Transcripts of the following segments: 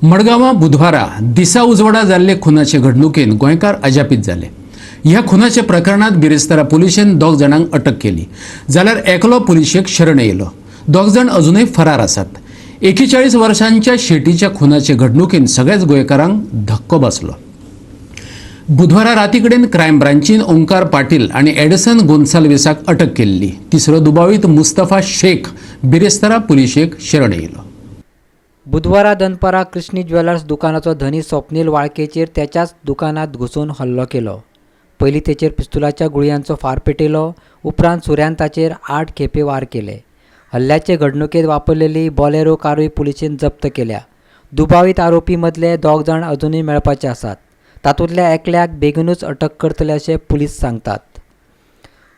मडगांवां बुधवारा दिसा उजवाडा जाल्ले खुनाचे घडणुकेन गोंयकार अजापीत जाले. ह्या खुनाच्या प्रकरणात बिरेस्तारा पुलिशेन दोग जाणांक अटक केली, जाल्यार एकलो पुलिशेक शरण येयलो. दोग जाण अजुनूय फरार आसात. 41 वर्सांच्या शेटीच्या खुनाचे घडणुकेन सगळ्याच गोंयकारांक धक्को बसलो. बुधवारा राती कडेन क्रायम ब्रांचीन ओंकार पाटील आनी एडिसन गोन्साल्विसाक अटक केल्ली. तिसरो दुबावीत मुस्तफा शेख बिरेस्तारा पुलिशेक शरण येयलो. बुधवारा दनपारां कृष्णी ज्वेलर्स दुकानाचो धनी स्वप्नील वाळकेचेर त्याच्याच दुकानात घुसून हल्लो केलो. पयलीं तेचेर पिस्तुलाच्या गुळयांचो फार पेटयलो. उपरांत सुऱ्यान ताचेर आठ खेपे वार केले. हल्ल्याचे घडणुकेत वापरलेली बॉलेरो कारूय पुलिशेन जप्त केल्या. दुबावीत आरोपी मदले दोग जाण अजुनूय मेळपाचे आसात. तातूंतल्या एकल्याक बेगीनूच अटक करतले अशें पुलीस सांगतात.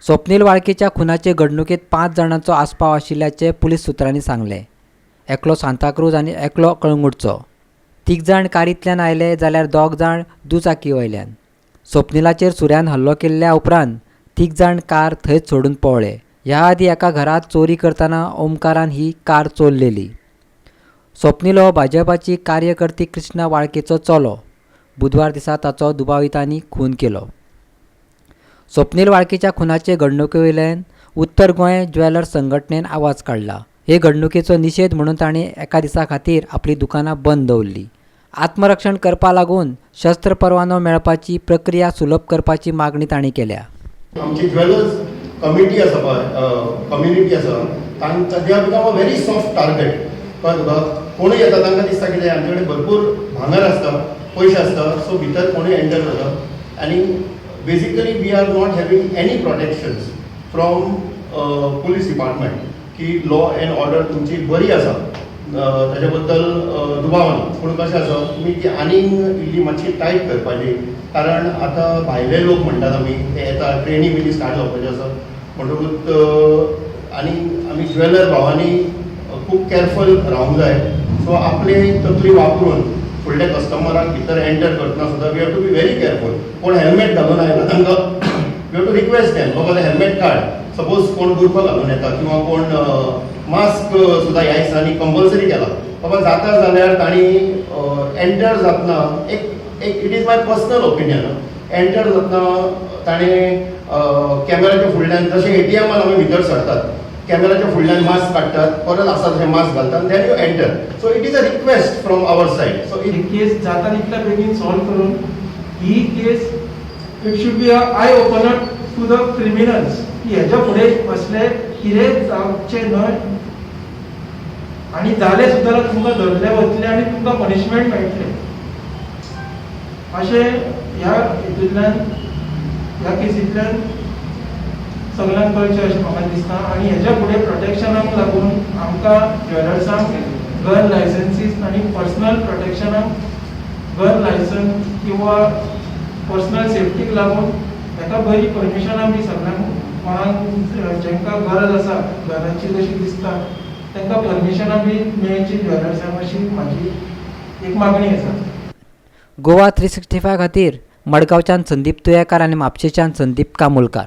स्वप्नील वाळकेच्या खुनाचे घडणुकेत पांच जाणांचो आस्पाव आशिल्ल्याचें पुलीस सुत्रांनी सांगलें. एकलो सांताक्रूज आनी एकलो कळंगूटचो. तीग जाण कारींतल्यान आयले, जाल्यार दोग जाण दुचाकी वयल्यान. स्वप्निलाचेर सुऱ्यान हल्लो केल्ल्या उपरांत तीग जाण कार थंयच सोडून पळ्ळे. ह्या आदीं एका घरांत चोरी करतना ओमकारान ही कार चोरलेली. स्वप्नील हो भाजपाची कार्यकर्ती कृष्णा वाळकेचो चलो. बुधवार दिसा ताचो दुबावितांनी खून केलो. स्वप्नील वाळकेच्या खुनाचे घडणुके वयल्यान उत्तर गोंय ज्वेलर्स संघटनेन आवाज काडला. हे घडणुकेचो निशेध म्हणून तांणी एका दिसा खातीर आपली दुकानां बंद दवरली. आत्मरक्षण करपा लागून शस्त्र परवानो मेळपाची प्रक्रिया सुलभ करपाची मागणी तांणी केल्या. आमची ज्वेलर्स कमिटी आसा पळय, कम्युनिटी आसा, तांकां they are become a very soft target. कळ्ळें तुका? कोणूय येता, तांकां दिसता कितें, आमचे कडेन भरपूर भांगर आसता, पयशे आसता, सो भितर कोणूय एंटर जाता आनी basically we are not having any protections from police department की लॉ एंड ऑर्डर तुमची बरी आसा, ताच्या बद्दल दुबाव ना. पूण कशें आसा, तुमी ती आनीक इल्ली मातशी टायट करपाची, कारण आतां भायले लोक म्हणटात आमी, ते येता, ट्रेनी बिनी स्टार्ट जावपाचे आसा. म्हणटकूच आनी आमी ज्वेलर भावांनी खूब कॅरफूल रावंक जाय. सो आपली तकली वापरून फुडल्या कस्टमराक भितर एंटर करतना सुद्दां we have to be very careful. कोण हेल्मेट घालून आयला, तांकां we have to request them, बाबा हेल्मेट काड. सपोज कोण बुरखो घालून येता किंवा कोण मास्क सुद्दां ह्या दिसांनी कंपल्सरी केला, बाबा जाता जाल्यार तांणी एंटर जातना एक एक, it is my personal opinion, enter जातना ताणें कॅमेराच्या फुडल्यान, जशें एटीएमान आमी भितर सरतात, कॅमेराच्या फुडल्यान मास्क काडटात, परत आसा तशें मास्क घालतात, then you enter. So it is a request from our side. So he case जाता तितल्या बेगीन सॉल्व करून ही case, it should be a eye opener to the criminals की हेच्या फुडें असले कितें जावचें न्हय आनी जालें सुद्दां जाल्यार तुमकां धरले वतले आनी तुमकां पनिशमेंट मेळटले, अशें ह्या हितूंतल्यान, ह्या केसींतल्यान सगल्यांक कळचें अशें म्हाका दिसता. आनी हेच्या फुडें प्रोटेक्शनाक लागून आमकां ज्वेलर्सांक गन लायसन्सीस आनी पर्सनल प्रोटेक्शनाक गन लायसन्स किंवा पर्सनल सेफ्टीक लागून हेका बरी परमिशनां बी सगल्यांक, कोणाक जांकां गरज आसा गनाची जशी दिसता, तांकां परमिशनां बी मेळची ज्वेलर्सांक, अशी म्हाजी एक मागणी आसा. गोवा 365 खातीर मडगांवच्यान संदीप तुयेकार आनी म्हापशेच्यान संदीप कामुलकार.